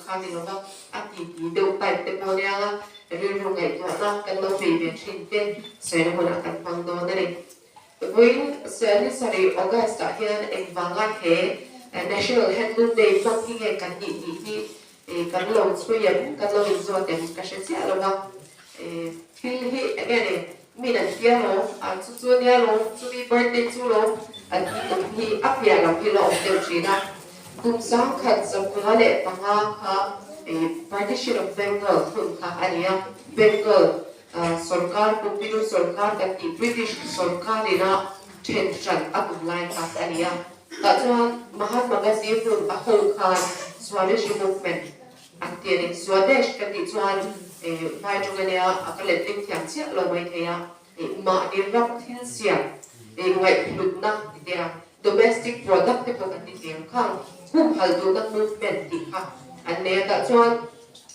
kha ni lova, a titi deuh type te pawh nia nga rilru ngaihtuahna kan lo nei ve thin te sawina hunah kan hmang dawn a ni. Vawiin ni sarih August ah hian engvanga he National Handloom Day hmang hi nge kan nih tih hi kan lo chhui em, kan lo inzawt em ka hre chiah lo va. Thil hi enge ni min an tia lo, chu chu ania lo, chumi birthday chu lo an tih tum hi a piah lam hi la awm deuh thin a. Kum 1905 kha Partition of Bengal hun kha a ni a, Bengal Sorkar, Pumpidu sorkar kan tih British sorkarin a then hran a tum lai kha a ni a. Tah chuan Mahatma Gandhi hun a ho khan Swadeshi movement an ti a ni. Swadesh kan tih chuan vai tawng a nia, a ka letling thiam chiah lo mai thei a. Mahni ram thil siam ngaihhlutna ti te a, domestic product te pawh kan ti thei ang khang humhalh duhna movement tih kha an nei a. Tah chuan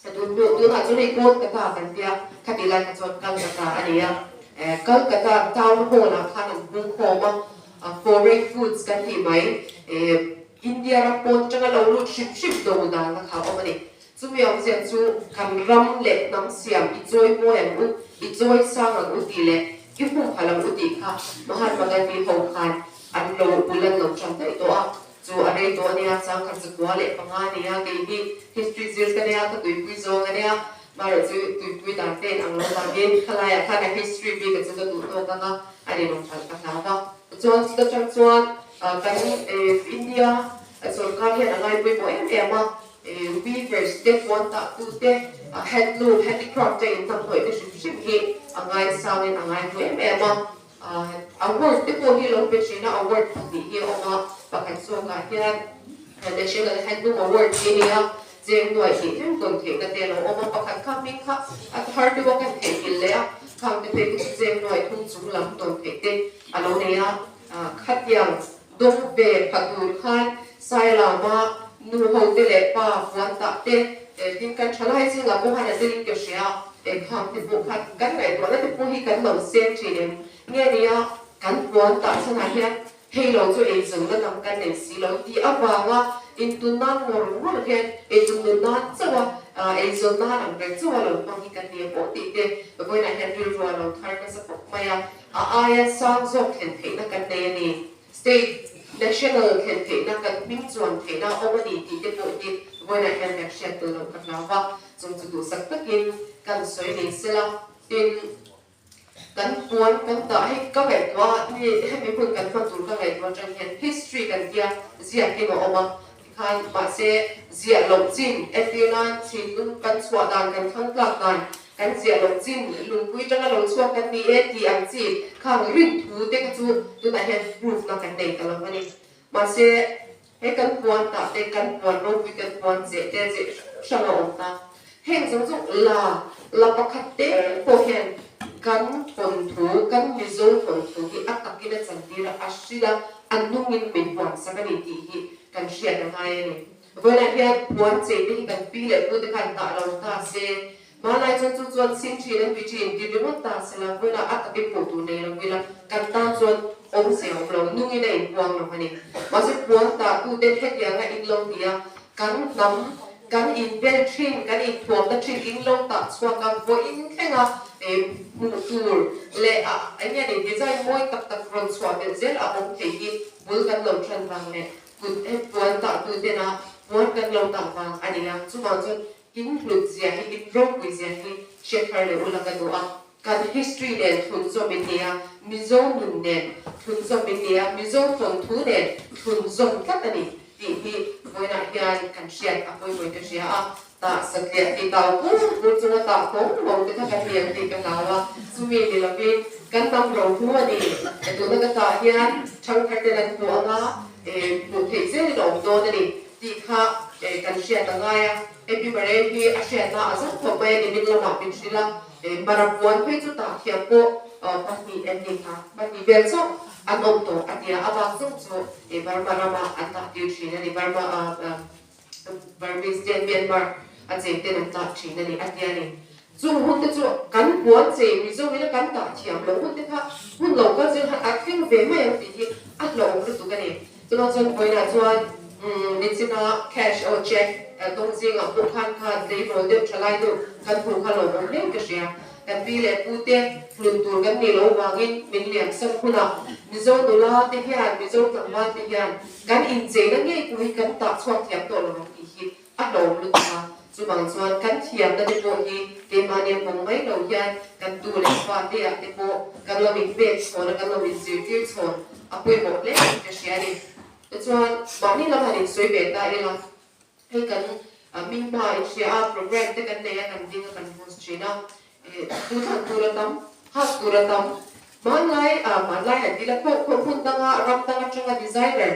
Tunah chuan hei Kolkata kan tia, khati lai kha chuan Calcutta a ni a. Calcutta town hall ah khan an hmung khawm a, foreign goods kan tih mai, India ram pawn atanga lo lut hrim hrim do dan a kha awm a ni. Chumi awmzia chu kan ram leh hnam siam i chawi mawi ang u, i chawi sang ang u tih leh i humhalh ang u tih kha Mahatma Gandhi ho khan an lo bul an lo tan daih tawh a. Chu a rei tawh a nia, 1995 a nia, kei hi history zir ka nia, ka tuipui zawng a nia, marawh chu tuipui dan te in ang lo vangin khalaiah khan a history bik a chu ka duh tawk ang a, a rinawm palh ka hlau va. Chuan chuta tang chuan kan India sawrkar hian a ngai pawimawh em em a, weavers te, puan tah tu te, handloom, handicraft te inhnamhnawih te hrim hrim hi a ngaisangin a ngai hmu em em a. Award te pawh hi lo pe thin a, award pahnih hi a awm a, pakhat zawkah hian National Handloom Award hi a ni a, cheng nuaih hnih thleng tawn theihna te a lo awm a, pakhat kha hming kha a thar deuh a kan theihnghilh leh a, khang te phei chu cheng nuaih thum chung lam tawn theih te a lo nei a, khatiang dawng ve pha tur khan Sailama nu ho te leh pa puan tah te tin kan tha lai chungah pawh khan a telin ka hria. Engkhang te pawh khan kan ngaihtuahna te pawh hi kan lo seng thin em? Nge nia kan puan tah chhanah hian hei lo chu eizawnna dang kan nei si lo tih avanga intun nan ngawr ngawr hian eitun nun nan chauh a eizawn nan ang reng chauh a lo hmang hi kan ni em aw tih te vawiinah hian rilru a lo thar nasa khawp mai a, a aia sang zawk thlen theihna kan nei a ni. State, National thlen theihna kan hming chuan theihna a awm a ni tih te pawh hi vawiinah hian kan hriat tel loh ka hlau va. Chung chu duhsak takin kan sawi nei sela, tin, kan puan kan dah hei ka ngaihtuah a, ni hemi hun kan hman tur ka ngaihtuah atang hian history kan tia ziakin a awm a, tikhan mahse ziah loh chin entir nan thinlung kan chhuah dan kan thlang tlak dan kan ziah loh chin lungpui tanga lo chhuak kan ni e tih ang chi khang rin thu te kha chu tunah hian proof na kan nei ta lo a ni. Mahse. He kan puan tah te, kan puan ropui kan puan cheh te cheh hrang hrang a awm ta. Heng zawng zawng la la pakhat te pawh hian kan thawnthu, kan Mizo thawnthu hi a takin a chantir a, a hrilh a, a nungin min huamsak a ni tih hi kan hriat a ngai a ni. Vawiinah hian puan chei te hi kan pi leh pu te khan tah lo ta se, Hmanlai chuan chu chuan chhing thin an ti thin ti ringawt ta se la, vawiinah a takin pawh tur nei lo ila kan tan chuan awmzia awm lo, nungin a inpuang lo a ni. Mahse puan tah tute hetianga in lo ti a, kan hnam, kan inbel thin, kan inthuamna thin in lo tah chhuak a, vawiin thlenga hmuh tur leh a eng nge ni design mawi tak tak rawn chhuah belh zel a awm thei hi bul kan lo tan vang leh kut puan tah tutena puan kan lo tah vang a ni a, chuvang chuan In hlut zia hi, in ropui zia hi hriat thar leh ula ka duh a. Kan history nen thlun zawm in ni a, Mizo nun nen thlun zawm in ni a, Mizo thawnthu nen thlun zawm tlat a ni tih hi vawiinah hian kan hriat a pawimawih ka hria a. Tah satliah tih tau bur bur chunga tah hlawm hlawm te kha kan ni ang tih ka hlau a, chumi ni lovin kan hnam rohlu a ni. Tuna ka tah hian thangthar ten an hmuh anga hmuh theih zelin a awm dawn a ni. Tih kha kan hriat a ngai a, Epi Mare hi a hriatna a zat khawp mai a ni, min lamah min hrilh a, Mara puan phei chu tah thiam pawh pahnih em ni kha, pahnih vel chauh an awm tawh a tia, a bak zawng chu Burma ramah an tah tir thin a ni, Burma Burmese ten Myanmar a cheng ten an tah thin a ni a tia ni. Chung hun te chu kan puan chei Mizo ila kan tah thiam loh hun te kha hun lo kal zel khan a thleng ve mai ang tih hi a hlauhawm lutuk a ni. Chuvang chuan vawiinah chuan nichina cash or check. Dawng zingah pawh khan khan tleirawl deuh thalai deuh kan hmuh kha lawmawm hle ka hria. Kan pi leh pu te hlun tur kan nih loh vangin min liam san hunah Mizo nula te hian, Mizo tlangval te hian kan incheina ngei pawh hi kan tah chhuak thiam tawh lo ang tih hi a hlawm lutuk a. Chuvang chuan kan thiamna te pawh hi keimahni a hmang mai lo hian kan tu leh fa te ah te pawh kan lo inpek chhawn a, kan lo inzirtir chhawn a pawimawh hle tih ka hria a ni. Tichuan mahni lam han insawi ve ta ila, Hei kan hming hma in hria a, program te kan nei a, kan ding a, kan host thin a, tu thlan tur a tam, hak tur a tam. Hmanlai hmanlai han ti la khawh khawh hmun danga ram dang atanga designer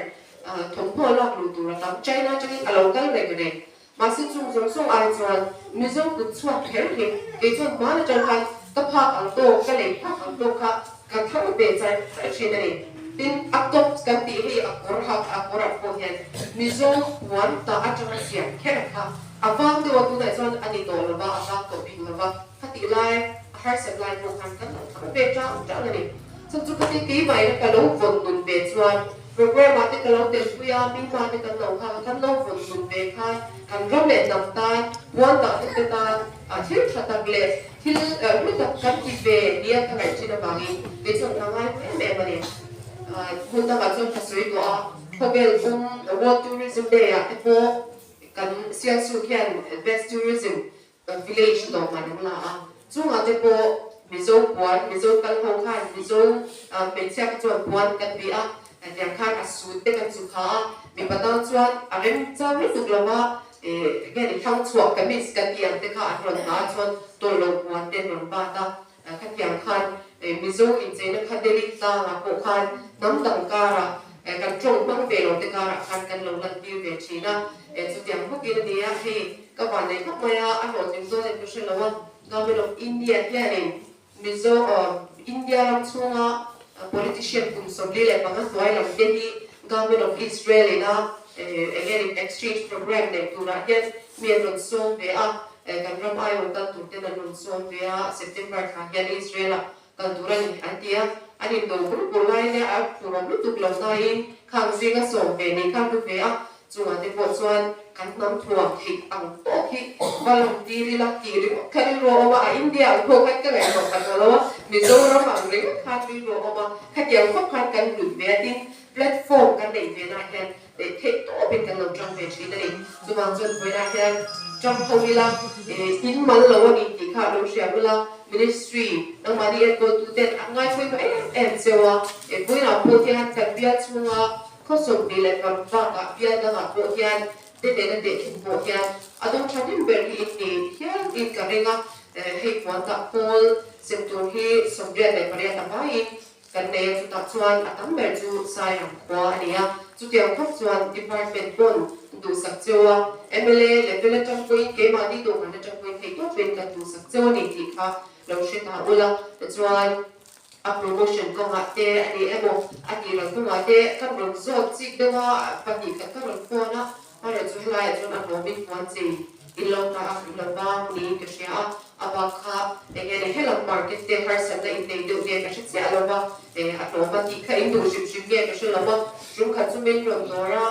thawmhnaw lak luh tur a tam. China atangin a lo kal reng reng. Mahse chung zawng zawng ai chuan Mizo kut chhuak kher hi kei chuan hman atang khan ka phak ang tawk, ka lei phak ang tawk kha ka thang ve char char thin a ni. Tin, a tops kan tih hei a kawr hak a kawr ah pawh hian Mizo puan tah atanga siam kher kha a vang deuh a, tunah chuan a ni tawh lova, a vang tawh bik lova, khatih lai a harsat lai pawh khan kan lo thang ve tang tang a ni. Chhan chu khati keimah ina ka lo vawn nun ve chuan program ah te ka lo telpui a, mima te kan lo hak a, kan lo vawn nun ve khan kan ram leh hnam tan, puan tah te tan thil tha tak leh Thil hlu tak kan ti ve nia ka ngaih thin avangin kei chuan ka ngai em em a ni. Hmun dangah chuan ka sawi tawh a, khawvel pum World Tourism Day ah te pawh kan Sialsuk hian Best Tourism Village lawmman an la a, chungah te pawh Mizo puan, Mizo kal ho khan Mizo hmeichhia kha chuan puan kan bih a, tiang khan a suit te kan chu kha a, mipa tan chuan a remchang lutuk lo va, Nge ni thlang chhuah kamis kan tih ang te kha an rawn ha a chuan tawllo puan te an rawn bat a, khatiang khan Mizo incheina kha Delhi tlangah pawh khan hnam dang karah kan tawng hmang ve lo te karah khan kan lo lantir ve thin a, chutiang bawkin a ni a, hei ka van nei khawp mai a, a hlawhtling zawn em ka hre lo a, Government of India hianin Mizo India ram chhunga politician kum 45 hnuai lam te hi Government of Israel ina eng nge exchange program nei turah hian mi an rawn sawm ve a, kan ram aiawh kal tur ten an rawn sawm ve a, September thla hian Israel ah kal tur a ni an ti a, an indo bur bur laiin a phurawm lutuk lo naiin khang zinga sawm ve ni kha hlu ve a. Chungah te pawh chuan kan hnam thuam theih ang tawk hi va lang tir ila tih ringawt kha rilru a awm a, a India ang pawh khan ka ngaihtuah khat tawh lo a, Mizoram ang ringawt khan rilru a awm a, khatiang khawp khan kan hlut ve a, tin platform kan neih ve nah hian theih tawpin kan lo tang ve thin a ni. Chuvang chuan vawiinah hian tang ho ila, in mal lo a ni tih kha lo hria ula, Ministry nangmahni enkawltuten an ngaipawimawh em em cheu a, vawiinah pawh hian kan bial chhunga Khaw 25 bakah bial dangah pawh hian te nena tehkhin pawh hian a dawng tha hnem ber hi in ni hial in ka ring a, hei puan dah pawl sem tur hi 88 a vaiin kan nei a, chutah chuan a tam ber chu Sairang khua a ni a, chutiang khawp chuan department pawn duhsak cheu a, mla level atang pawhin keimahni dawhkan atang pawhin theihtawpin kan duhsak cheu a ni tih kha lo hre ta ula, tichuan. A promotion kawngah te a ni emaw, a tih ral kawngah te ka rawn zawt chik deuh a, pahnih khat ka rawn phone a, amaherawhchu chu helaiah chuan a hlawmin puan chei in lo ta a, in lo vang niin ka hria a, a bak kha eng nge ni helam market te harsatna in nei deuh nge ka hre chiah lo va, a hlawm a tih kha in duh hrim hrim nge ka hre lo va, tum khat chu min rawn dawr a,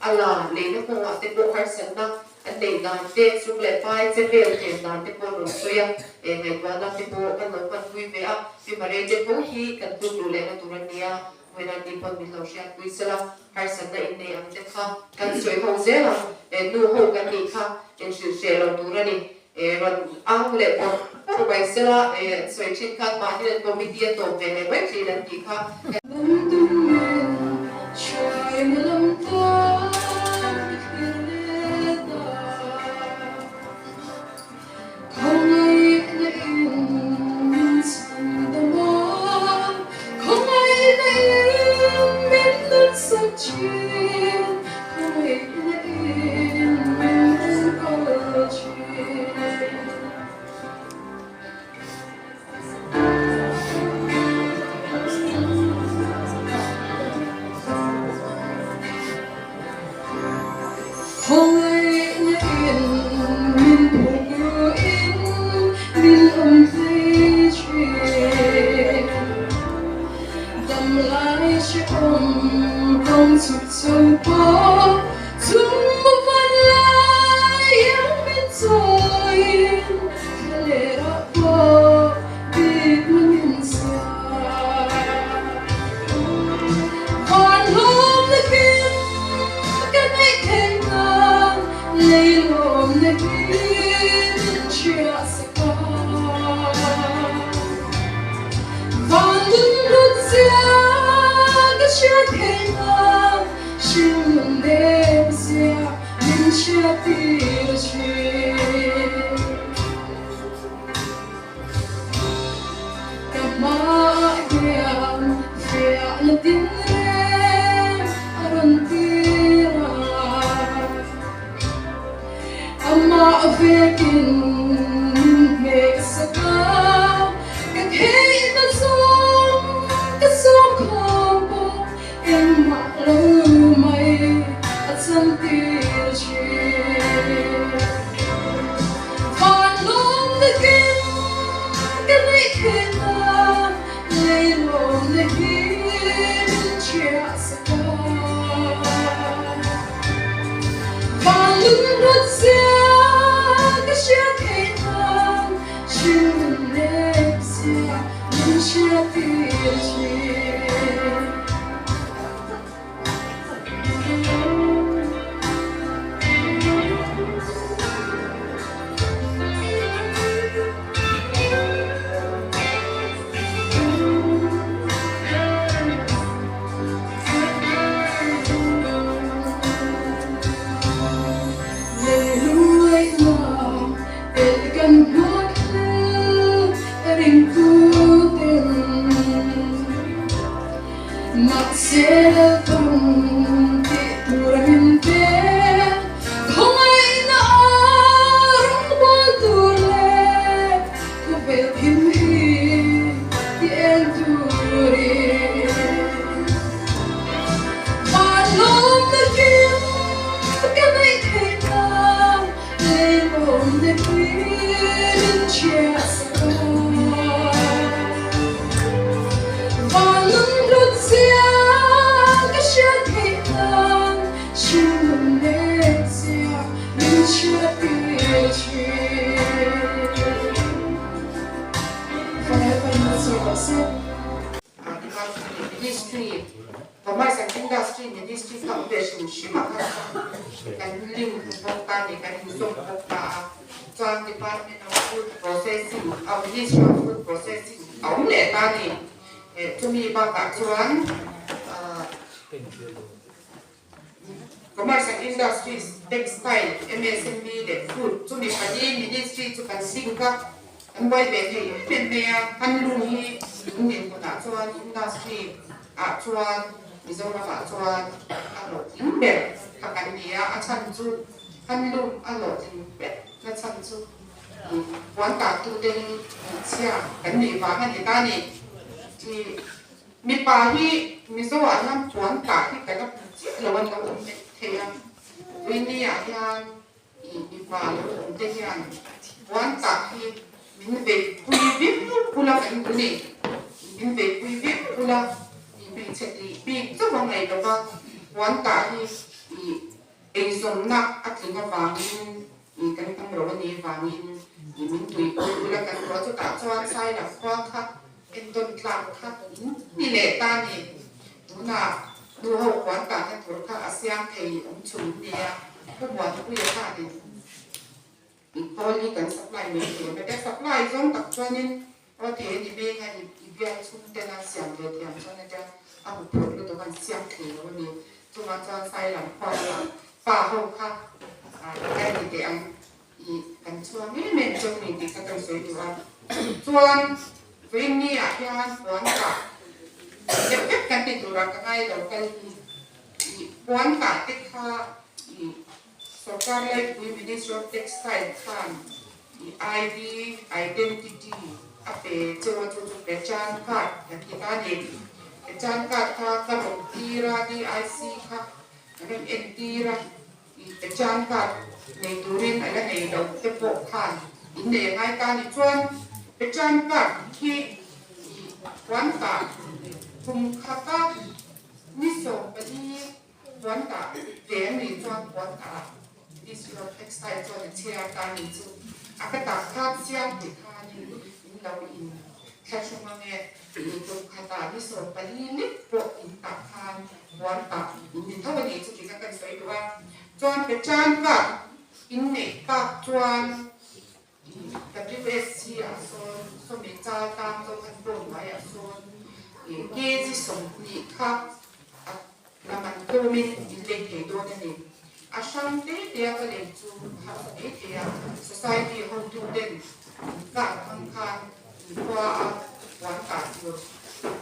a la leina kawngah te pawh harsatna An neih dan te, sum leh pai che vel tlem dan te pawh rawn sawi a, eh ngaihtuahna te pawh kan lo hmanpui ve a, pi Marei te tho hi kan tluk luh lehna tur a nia, vawiin ni pawn min lo hriatpui sela, harsatna in nei ang te kha kan sawi ho zel ang, eh nu ho kan nih kha inhrilh hreh lo tur a ni, eh rawn ang leh pawh pawh mai sela, eh an sawi thin khan mahni an committee a tawp ve leh mai thin an tih kha. Lam tum in hruaina lam tan ka thlir let a, Khawngaihna in min chhan dam a, Khawngaihna in min nunsak thin, Khawngaihna in min enkawl thin. chawiin thlalerah pawh bikna min siam. Van lawmna kim ka neih theih nan lei lawmna hi min chhiah sak a. Van nun hlut zia ka hriat theih nan hringnun nem zia min hriat tir thin. Ka hmaah hian fiahna tinreng a rawn tir a. Amah vekin min hnehsak a, ka theihna zawng ka sawm khawm pawh engmah lo mai a chantir thin. Van lawmna kim ka neih theih nan lei lawmna hi min chhiahsak a. Van lungrut zia ka hriat theih nan hringnun leh zia min hriat tir thin. Leilung ngaihna telh kan nghak hlel ringtu ten mahse Lalpan tih tur a min pe khawngaihna a rawngbâwl tur leh khawvel thim hi ti eng turin. Van lawmna kim ka neih theih nan lei lawmna hi min chhiahsak a. Van lung hlut zia ka hriat theih nan hringnun leh zia min chhiat tir thin. Ministry, Commerce and Industry Ministry kha awm ve hrim hrim a kha chuan kan link bawk ta ni, kan inzawm bawk ta a, chuan Department of Food Processing, Ministry of Food Processing a awm leh ta ni. Chumi bakah chuan Commerce and Industries, Textile, MSME leh Food chumi pali Ministry chu kan link a, kan buai ve thei em em mai a, kan lung hi in dinhmunah chuan Industry ah chuan Mizoram ah chuan a hlawhtling ber kha kan ni a, a chhan chu kan lung a hlawhtling ber na chhan chu puan tahtute hi hmeichhia kan nih vang a ni ta ni. Mipa hi Mizo ah hian puan tah hi ka la hmu chiah lo an lo awm mai thei a, Tuini ah hian ih mipa lo awm te hian puan tah hi min vei pui viau bula kan duh ni, min vei pui viau bula ih hmeichhe tih bik chauh a ngaih lova puan tah hi ih eizawnna a tling avangin ih kan tam ro a nih vangin ih min tuipui bula kan duh a, chutah chuan Sailak khua kha Entawn tlak kha in ni leh ta ni. Tunah nu ho puan tahna tur kha a siam thei awm chhun ni a, Pu Muanpuia khanin i khawl hi kan supply mai thei a, mete supply zawng tak chuanin aw thei a ni veng a, i bial chhung tena siam ve thiam chuan atia a huphurh lutuk a an siam thei lo a ni. Chuvang chuan Sailam khua lamah pa ho kha kan ti teh ang. I kan chhuang em em cheu ni tih kha ka sawi duh a, chuan vawiin ah hian puan kah deuh vek kan ti turah ka ngai lo kal hi i puan kah te kha i sorkar laipui Ministry of Textile khan i ID identity a pe cheu a chu chu Pehchan card kan ti ta a ni. Pehchan card kha ka rawn tir a DIC kha ka rawn entir a. Pehchan card nei turin a la nei lo te pawh khan in nei a ngai ta a ni. Chuan Pehchan card hi puan kah kum khata ni 14 puan kah ve a nih chuan puan kah ah. Ministry of Textile chuan a chhiar ta ni chu a ka tak khan siam tih khanin in lo in thlahrung ange i tum khatah ni 14 lek pawh in tah khan puan tah in ni tho a ni chu tih kha kan sawi duh a. Chuan Pechan kah in neih tak chuan WSC ah sawn sawmi chal tan zawk khan pawh hnuaiah sawn kg 20 kha a lam an tlawmin in lei thei dawn a ni. A hrang te te a ka lei chu harsa mai thei a, society hotu ten an kah hmang khan in khua a puan kah tur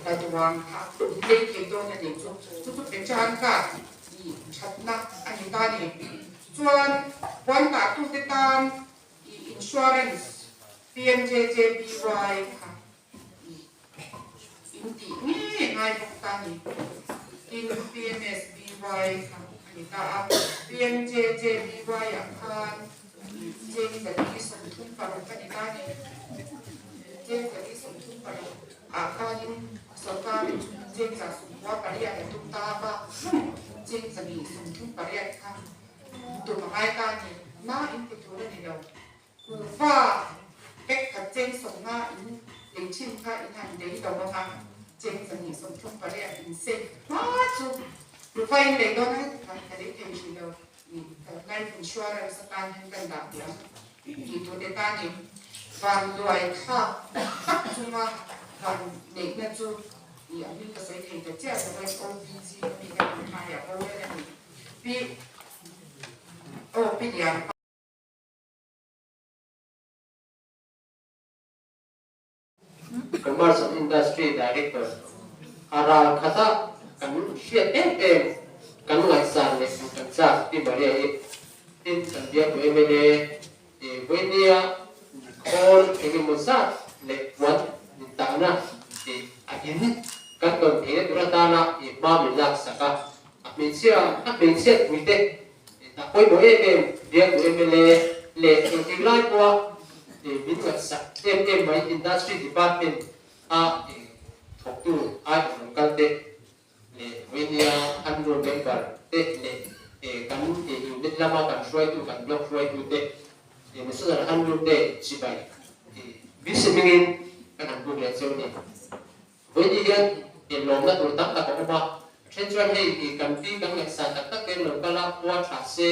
la duang kha in lei thei dawn a ni chu chu chu pechan kah i thatna a ni ta a ni. Chuan puan kah tute tan i insurance PMJJBY kha i in tih ngei ngai bawk ta ni. Tin PMSBY kha a ni ta a, PMJJBY ah khan i cheng 436 a ni ta ni. Cheng 436 ah khanin sorkarin cheng 98 a tum ta a, cheng 138 kha tum a ngai ta ni. Na in ti tur a ni lo. Kuhva pack khat cheng 50 in lei thin kha in han lei lo ang a, cheng 138 in save hma chu kuhva in lei dawn a, heti ka lei thei hrih lo. Life insurance atan hian kan dah tih ang tih tur te ta ni. Vanduai thlak tak chunga van neihna chu i a hming ka sawi thei ta chiah lo a, OPG a mi ka tih hmaiah boral a ni. Pi aw Pi Lian pa. Commerce and Industry Director a ral khata kan hriat em em kan ngaihsan leh kan chak Pi Maria hi tin kan biak duh mla Vawinia khawl engemaw zat leh puan min tahna tih a in kan tawn theihna tur atana hma min laksak a, a hmeichhia a hmeichhiat puite A pawimawh em em biak duh mla leh engtik lai pawha min ngaihsak em em mai Industry Department a thawktu ai awm lo kal te leh vawinia Handloom member te leh kan unit lama kan hruaitu kan block hruaitu te National Handloom Day chibai VC hmingin kan han buk leh cheu a ni. Vawiin hian inlawmna tur tam tak a awm a, a then chuan hei hi kan pi kan ngaihsan tak tak em lo kal a, khua tha se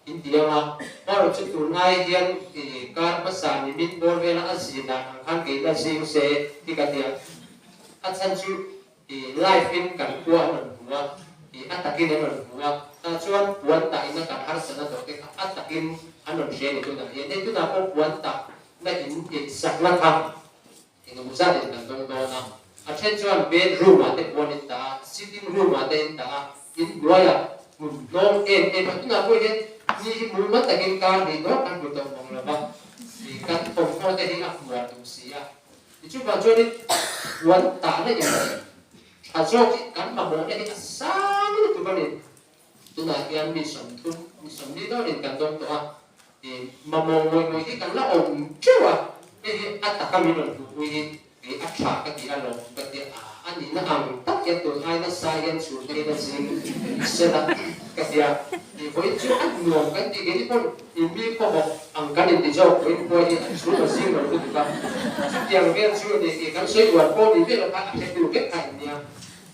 in ti ang a, hmarawh chu tun ai hian kar hmasa ni min bawr vela a zin dan ang khan kei la zing se ti ka ti a, a chhan chu live in kan khua an rawn hmu a, a takin an rawn hmu a, tah chuan puan tah ina kan harsatna tawh te kha a takin an rawn hria a ni tunah hian, hei tunah pawh puan tah na in sakna kha Engemaw zat in kan dawng dawn a, a then chuan bed room ah te puan in tah a, sitting room ah te in tah a, in hnuaiah hmun hnawng em em a, tunah pawh hian ni hi mumal takin kar hnih dawn kan hmu tawh mawng lo va, ih kan thawmhnaw te hi a hmuar duh si a, tichuvang chuanin puan tahna in tha zawk hi kan mamawhna hi a sang lutuk a ni. Tunah hian mi 30, mi 40 dawnin kan dawng tawh a, ih mamawh ngawih ngawih hi kan la awm teuh a, hei hi a taka min rawn hmuhpui hi ih a tha ka ti a lawm ka ti a, a nihna ang tak hian tun ai nasa hian chhun phei na zing sela ka ti a, ih vawiin chu a nuam kan tih keini pawn ih mi khawhawk ang kan inti zawk vawiin pawh hi an chhun a zing lo lutuk a, chutiang vel chu ni ih kan sawi uar pawh ni vel kha a hretu vek kha in nia.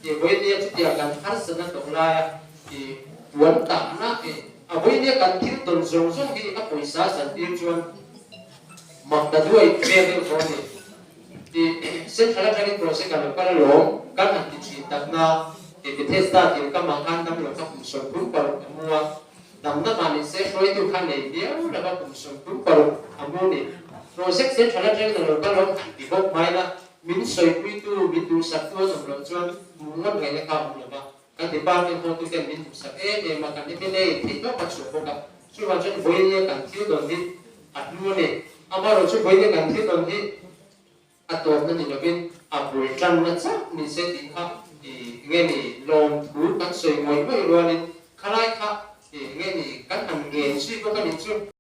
Ih vawinia chutiang kan harsatna tawh laia ih puan tahna ih a vawinia kan thil tawn zawng zawng hi a pawisa chantir chuan mak ta duai vel deuh tawh a ni. Ih Central atangin project a lo kal alawm kan han ti thin takna ih Bethesda thil ka mah khan dam lo kha kum 36 a mu a, damna mah ni se hruaitu kha nei viau lova kum 36 a mu ni. Project Central atangin a lo kal alawm han ti bawk mai la. Min sawipuitu, min duhsaktu an awm loh chuan hmuh ngawt ngaihna kha a awm lo va, kan department hotuten min duhsak em em a, kan mla in theih tawk a chhuah bawk a, chuvang chuan vawiin kan thil dawn hi a hlu a ni. Amaherawhchu vawiin kan thil dawn hi a tawpna ni lovin a bul tanna chauh ni se tih kha nge ni lawmthu kan sawi ngawih ngawih rualin khalai kha nge ni kan han ngen zui bawk a nih chu.